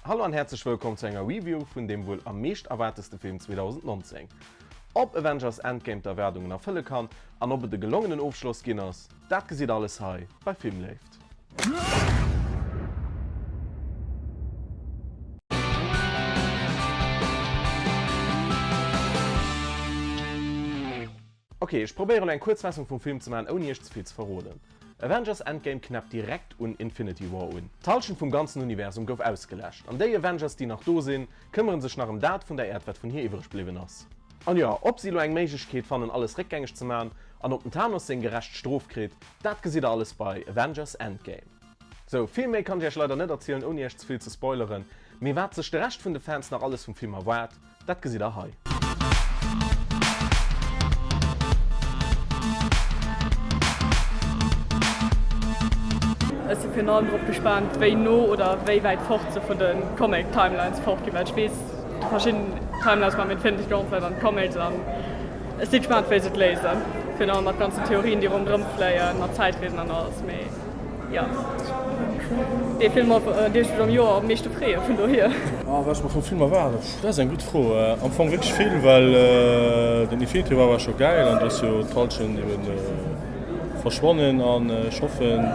Hallo an häerzlech wëllkomm zu enger Review vun deem wuel am meescht erwaarteste Film 2019. Ob Avengers Endgame d'Erwaardungen erfëlle kann an ob et e gelongenen Ofschloss ginn ass, dat gesitt alles hei bei Filmléift. Ok, ech probéieren elo eng kuerz Faassung vum Film ze maachen ouni iech ze vill ze verroden. Avengers Endgame knäppt direkt un Infinity War un. D'Hallschent vum ganzen Universum gouf ausgeläscht an déi Avengers déi nach do sinn, këmmeren sech nach ëm dat vun der Äerd wat vun hir iwwreg bliwwen ass. An jo, ob si elo eng Méiglechkeet fannen alles réckgängeg ze maachen an ob den Thanos seng gerecht Strof kritt, dat gesitt der alles bei Avengers Endgame. Sou, vill méi kann ech iech leider net erzielen ouni iech ze vill ze spoileren, mee wat sech de Rescht vun de Fans nach alles vum Film erwaart, Dat gesitt der hei. Ech si virun allem drop gespaant, wéi no oder wéi wäit fort se vun de Comic-Timelines fort ginn, well ech weess déi verschidden Timelines mam Infinity Gauntlet an Comics an ech si gespaant, wéi se et léisen, virun allem mat ganzen Theorien, déi ronderëm fléien, mat Zäitreesen an alles. Mee jo, dee Film op dee ech mech am Joer am meeschte freeë, vun dohier. Wat ech mer vum Film erwaarden? Dat ass eng gutt Fro. Am Fong wierklech vill, well den Infinity War war scho gäil an do ass jo d'Hallschent eben verschwonnen an ech hoffen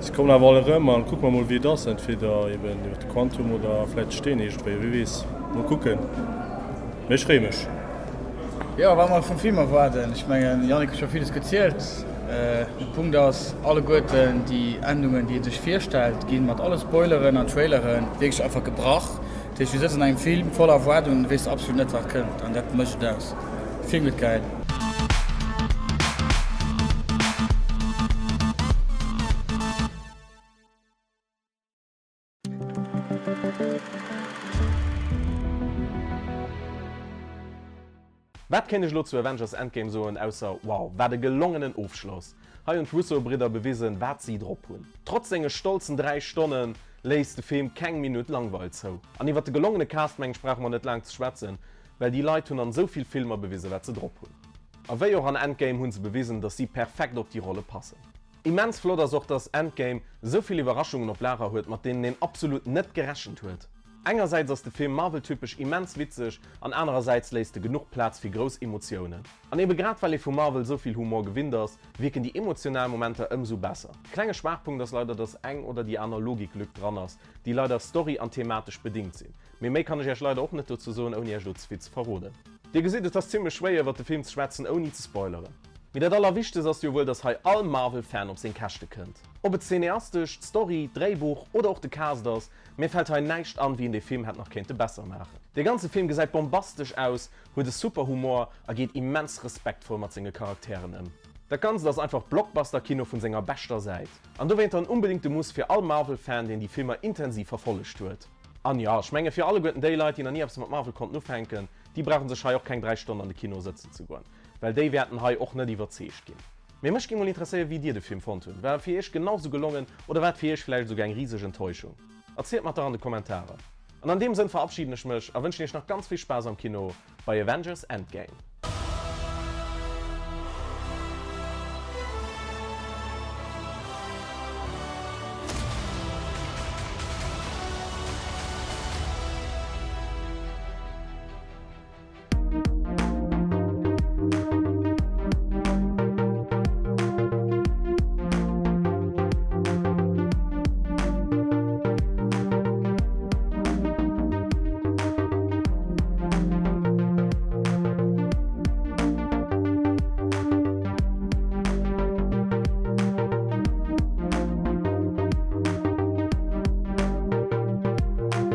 se kommen awer all erëm an kucke mer mol wéi et ass, entweder eben iwwer de Quantum oder vläit d'Steen iergendwéi, wie weess. Mol kucken, mee ech freeë mech. Jo, wat mer vum Film erwaarden, ech mengen Yannick huet scho villes gezielt. De Punkt ass, alleguerten déi Endungen, déi ee sech virstellt, gi mat alle Spoileren an Traileren wierklech einfach gebrach. Dat heescht, du sëtz an engem Film voller Erwaardungen an du weess absolut net, wat kënnt. An dat mécht et aus. De Film gëtt gäil. Wat kéint ech elo zu Avengers Endgame soen ausser wow, wat e gelongenen Ofschloss! Hei hunn d'Russo-Bridder bewisen, wat si drop hunn. Trotz senge stolzen 3 Stonne léisst de Film keng Minutt Langweil zou. An iwwert de gelongene Cast mengen ech brauche mer net laang ze schwätzen, well déi Leit hunn an esou vill Filmer bewisen, wat se drop hunn. A wéi och an Endgame hunn se bewisen, dass si perfekt op déi Rolle passen. Immens flott ass och dass Endgame sou vill Iwwerraschungen op Lager huet mat deenen een absolut net gerechent huet. Engersäits ass de Film Marvel-typesch immens witzeg an anerersäits léisst e genuch Plaz fir grouss Emotiounen. An ebe grad well ee vu Marvel sou vill Humor gewinnt ass, wierken déi emotional Momenter ëmsou besser. Klenge Schwaachpunkt ass leider dass eng oder déi aner Logiklück dran ass, déi leider story an thematesch bedingt sinn. Mee méi kann ech iech leider och net dozou soen ouni iech elo ze vill ze verroden. Dir gesitt, et ass zimlech schwéier iwwert de Film ze schwätzen ouni ze spoileren. Mee dat allerwichtegst ass jo wuel, dass hei all Marvel-Fan op seng Käschte kënnt. Ob et cineastesch, d'Story, d'Dréibuch oder och de Cast ass, mir fält hei näischt an, wéi een dee Film hätt nach kéinte besser maachen. Dee ganze Film gesäit bombastesch aus, huet e super Humor a geet immens respektvoll mat senge Charakteren ëm. Dat Ganzt ass einfach Blockbuster-Kino vun senger beschter Säit. An dowéinter en unbedingte Muss fir all Marvel-Fan, deen déi Filmer intensiv verfollegt huet. An jo, ech menge fir alleguerten déi Leit, déi nach ni eppes mat Marvel konnten ufänken, déi brauche sech hei och keng 3 Stonnen an de Kino sëtzen ze goen. Well déi wäerten hei och net iwwerzeegt ginn. Mee mech géing mol interesséieren wéi dir de Film fonnt hunn. War e fir iech genau sou gelongen oder war et fir iech vläicht esouguer eng riseg Enttäuschung? Erzielt mer et dach an de Kommentarer. An an deem Sënn verabschieden ech mech a wënschen iech nach ganz vill Spaass am Kino bei Avengers Endgame.